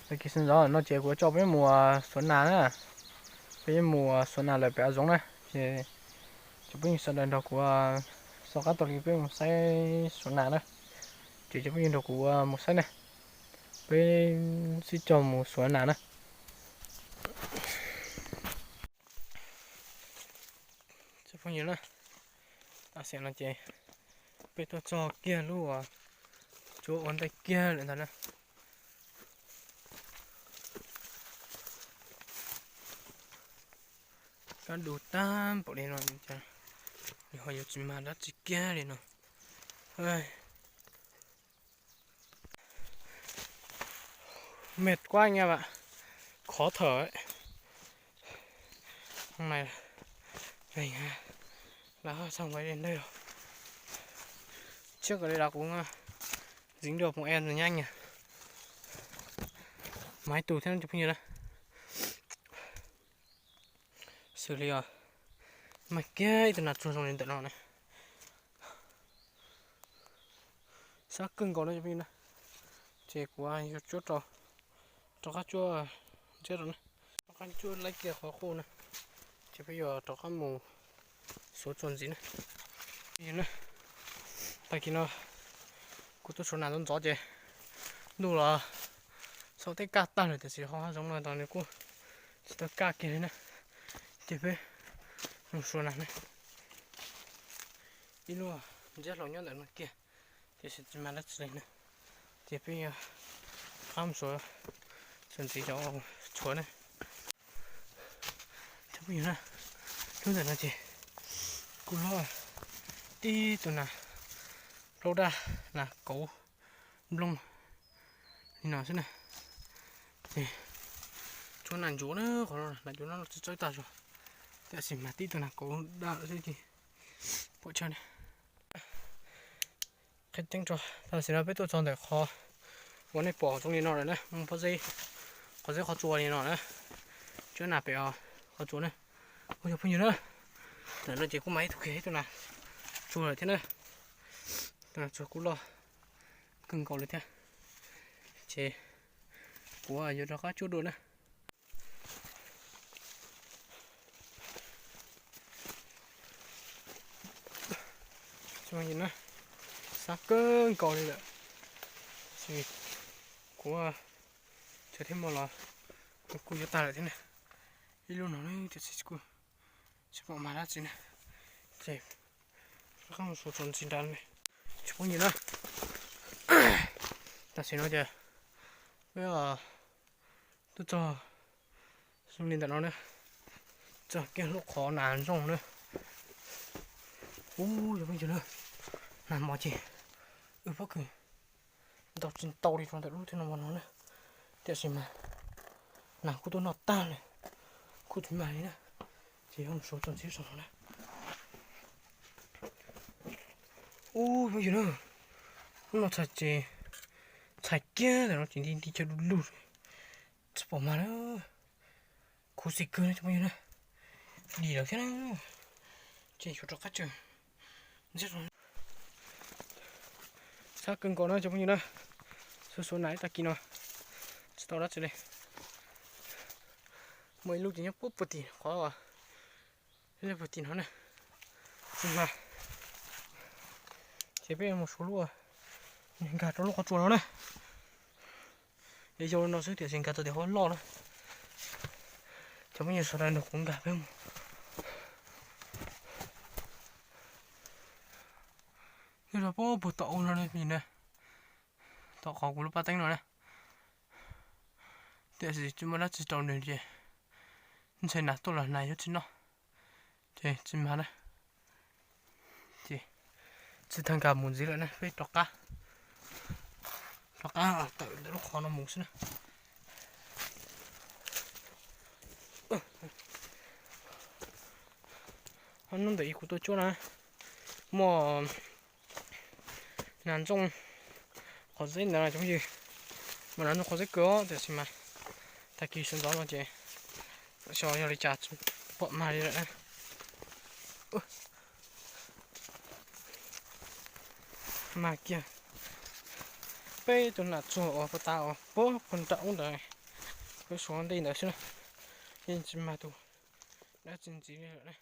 Tag kis sawv ntxov no ces kuv coj peb mus xuav nas na. Peb mus xuav nas lawm pem hav zoov na. Ces cov phooj ywg sawv daws nrog kuv, xav qab tau li peb mus saib xuav nas na. Ces cov phooj ywg nrog kuv mus saib na. Peb sib cog mus xuav nas na. Cov phooj ywg na, tam sim no ces peb tuaj txog kiag lub, tsuav ua ntej kiag lawm ntag na. Kab du tag npaum li no, nws ho yuav tsis mag dab tsi kiag li no. Mệt quá anh em ạ. Khó thở ấy. Hôm nay là, là xong cái đến đây rồi. Trước cái đấy là cũng, à, dính được một em rồi nha anh nhỉ. Máy tù thế nó chụp như đó. Xws li os, mas kiag ib tug nas tsuag zoo li ntawm no na. Sab kawg nkaus no cov phooj ywg na. Ces kuv yuav cuab rau, rov qab cuab ntsiab rau na. Rov qab cuab laib kiag qhov qub na. Ces peb yuav rov qab mus xuav txuas ntxiv na. Tag kis no kuv tuaj xuav nas ntxov ntxov ces ntuj los txhob tej kaj tag lawm tiam sis ho hav zoov no ntawd nws kuj tsis tau kaj kiag li na. Ces peb mus xuav nas na. Ib lub ntsiab hlau nyob ntawm no kiag, tiam sis tsis mag dab tsi li na. Ces peb yuav qab mus xuav txuas ntxiv cov tshuav na. Cov phooj ywg na, lub ntawm no ces kuj loj tib tug nas plaub daj, nas kauv nplooj li no xwb na. Ces tshuav nas ncuav na, qhov no nas ncuav no tsis txawb tag zog, tiam sis mas tib tug nas kauv daj lawm xwb ces pom tsawg na. Qhia tseeb tso, tam sim no peb tuaj txog ntawm qhov uas nej pom zoo li no lawm na, muaj pob zeb, qhov zeb qhov tsua li no na, cuab nas pem qhov tsua na. Ua cov phooj ywg na, ntawm no ces kuj mag ib tug kiag ib tug nas tsuag lawm thiab na, tus nas tsuag kuj loj kawg nkaus li thiab. Ces kuv yuav rov qab cuab dua na. Cov phooj ywg na, sab kawg nkaus li lawm, tab sis kuv tseem thiaj muaj los, kuj yuav tag lawm thiab na. Ib lub no tiam sis kuj tsis pom mag dab tsi na, ces rov qab mus xuav txuas ntxiv nrad. Cov phooj ywg na, tam sim no ces peb tuaj txog zoo li ntawm no na, txog kiag lub qhov nas ntsooj na. Ub, cov phooj ywg na, nag hmo ces wb pob kws ntaus tsis ntau li rau ntawm lub thwj no no na, tiam sis mas nas kuj tuaj noj tag lawm, kuj tsis mag li na, ces yuav mus xuav txuas ntxiv saum no na. Ub, phooj ywg na, lub no txhais ces txhais kiag ntawm no ces nti nti chaw du lug, tsis pom mag na. Khuv xim kawg na cov phooj ywg na, dim lawm thiab na, ces yuav rov qab tseem ntsiab rau. Sab kawg nkaus na cov phooj ywg na, xuav xuav nas ib tag kis no tsis tau dab tsi li. Muaj ib lub ces nyob puag puag tim qhov, puag tim no na, tsis mag. Ces peb mus xuav lub nkag rau lub qhov tsua no na. Yog yau li no xwb tiam sis nkag tau tias ho loj na. Cov phooj ywg sawv daws nrog kuv nkag peb mus. Nyob rau puag puag tom ub no na, tom qhov kuv lub paj teeb no na. Tiam sis tsis muaj dab tsi rau nws ces ntshe nas tuaj los nas yuav tsis noj, ces tsis mag na. Ces tsis tau nkag mus ntxiv lawm na, peb rov qab, rov qab tawm ntawm lub qhov no mus xwb na. Hnub ntawm ib kuv tuaj cuab na, muaj nas ntsooj qhov zeb ntawd cov phooj ywg, mas nas ntsooj qhov zeb kawg os, tiam sis mas tag kis sawv ntxov no ces xyov yog li cas tsis pom mag li lawm na. Mag kiag peb tus nas tsuag uas puag ta uas puag puag nram ub ntawd. Peb suav ntej ntawd xwb na, yeej tsis mag tus dab tsi ntxiv li lawm na.